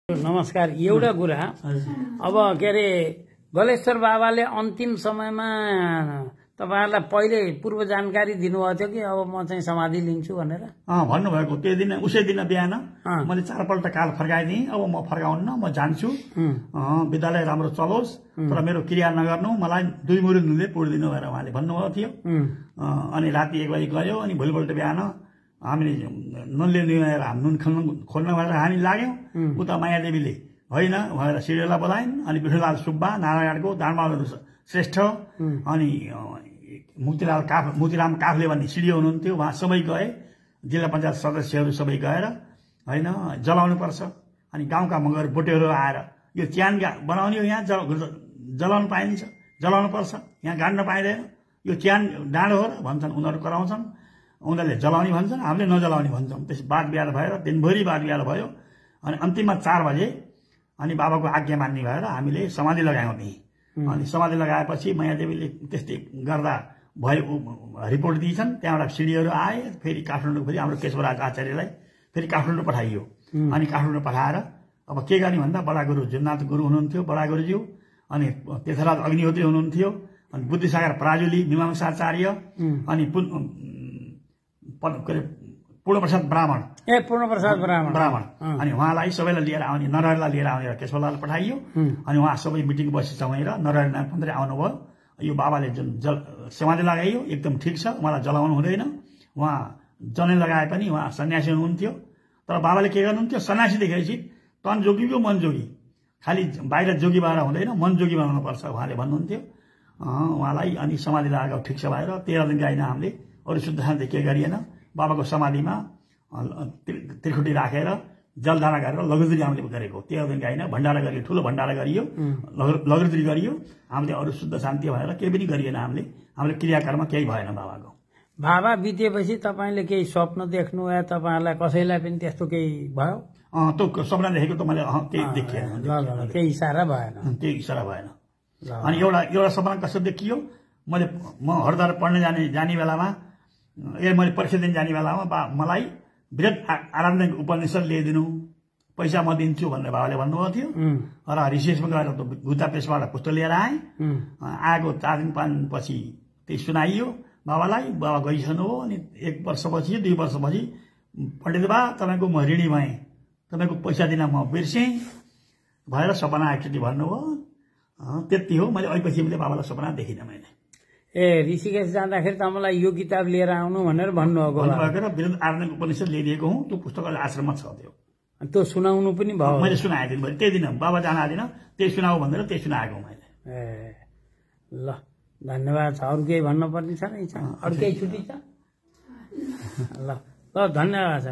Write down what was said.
नमस्कार। एउटा कुरा अब के अरे गलेश्वर बाबाले अन्तिम समयमा तपाईहरुलाई पहिले पूर्व जानकारी दिनुभएको थियो कि अब म चाहिँ समाधि लिन्छु भनेर भन्नुभएको त्यो दिन उसै दिन बिहान मैले 4 पल्ट काल फर्काइदिएँ। अब म फर्काउन्न, म जान्छु, विद्यालय राम्रो चलोस्, तर मेरो क्रिया नगर्नु, मलाई 2 मुरुङले पुर्दिनु भनेर उहाँले भन्नुभएको थियो। अनि राति 1 बजे गयो। अनि भोलिपल्ट बिहान हामीले नुनले नुहाएर नुन खोल्न भनेर हामी लाग्यौं। उता मायादेवीले होइन भनेर सिरियललाई बोलाइन्। अनि विठुलाल सुब्बा, नारायणको दानबहादुर श्रेष्ठ, अनि मोतीराम काफले भन्ने सिडिओ हुनुहुन्थ्यो, उहाँ सबै गए। जिल्ला पञ्चायत सदस्यहरू सबै गएर होइन जलाउनु पर्छ। अनि गाउँका मगर बोटेहरू आएर यो च्यान बनाउने हो, यहाँ जलाउनु पाइन्छ, जलाउनु पर्छ, यहाँ गाड्न पाइँदैन, यो च्यान डाँडो हो र भन्छन्। उनीहरू कराउँछन्, उनीहरूले जलाउने भन्छन्, हामीले नजलाउने भन्छौँ। त्यस वाद विवाद भएर दिनभरि वाद विवाद भयो। अनि अन्तिममा 4 बजे अनि बाबाको आज्ञा मान्ने भएर हामीले समाधि लगायौँ त्यहीँ। अनि समाधि लगाएपछि मायादेवीले त्यस्तै गर्दा भयो रिपोर्ट दिन्छन्। त्यहाँबाट सिडीहरू आए। फेरि काठमाडौँ फेरि हाम्रो केशवराज आचार्यलाई फेरि काठमाडौँ पठाइयो। अनि काठमाडौँ पठाएर अब के गर्ने भन्दा बडा गुरु जुनाथ गुरु हुनुहुन्थ्यो, बडा गुरुज्यू, अनि तीर्थराज अग्निहोत्री हुनुहुन्थ्यो, अनि बुद्धिसागर पराजुली मीमांसाचार्य, अनि पूर्णप्रसाद ब्राह्मण अनि उहाँलाई सबैलाई लिएर आउने, नरहरिलाई लिएर आउने केशवलाल पठाइयो। अनि उहाँ सबै मिटिङ बसी समाएर नरहरि नाथपन्थले आउनुभयो। यो बाबाले जुन समाधि लगाइयो एकदम ठिक छ, उहाँलाई जलाउनु हुँदैन। उहाँ जनै लगाए पनि उहाँ सन्यासी हुनुहुन्थ्यो। तर बाबाले के गर्नुहुन्थ्यो, सन्यासी देखेपछि तन जोगी हो, मन जोगी, खालि बाहिर जोगी भएर हुँदैन, मन जोगी बनाउनु पर्छ उहाँले भन्नुहुन्थ्यो उहाँलाई। अनि समाधि लगाएको ठिक छ भएर 13 दिन गाइन हामीले अरू शुद्ध शान्ति के गरिएन। बाबाको समाधिमा त्रिखुटी राखेर जलधारा गरेर लघुद्री हामीले गरेको 13 दिन गाइन भण्डारा गरियो, ठुलो भण्डारा गरियो, लघुद्री गरियो। हामीले अरू शुद्ध शान्ति भनेर केही पनि गरिएन। हाम्रो क्रियाकर्म केही भएन बाबाको। बाबा बितेपछि तपाईले केही स्वप्न देख्नु या तपाईहरुलाई कसैलाई पनि त्यस्तो केही भयो? त्यो सपना देखेको त मैले केही देखेँ, केही इशारा भएन, केही इशारा भएन। अनि एउटा सपना कस्तो देखियो, म हरद्वार पढ्न जाने बेलामा मैले परीक्षा दिन जाने बेलामा मलाई वृहत आराधना उपनिषद ल्याइदिनु, पैसा म दिन्छु भनेर बाबाले भन्नुभएको थियो। र ऋषिकेशमा गएर बुद्धापेशबाट पुस्तक लिएर आएँ। आएको 4 दिन 5 दिन पछि त्यही सुनाइयो बाबालाई। बाबा गइसक्नु हो। अनि 1 वर्षपछि 2 वर्षपछि पण्डित बा तपाईँको म ऋणी भएँ, तपाईँको पैसा दिन म बिर्सेँ भएर सपना एकचोटि भन्नुभयो। त्यति हो। मैले अहिलेपछि बाबालाई सपना देखिनँ मैले। ऋषिकेश जाँदाखेरि तपाईँलाई यो किताब लिएर आउनु भनेर भन्नुभएको र वृहत आराधना उपनिषद ल्याइदिएको हुँ। त्यो पुस्तक अहिले आश्रममा छ। त्यो सुनाउनु पनि भयो? मैले सुनाएँ दिनभरि। त्यही दिन बाबा जान आदिन, त्यही सुनाऊ भनेर त्यही सुनाएको मैले। ल धन्यवाद छ। अरू केही भन्नुपर्ने छ नै? अरू केही छुट्टी छ? ल धन्यवाद छ।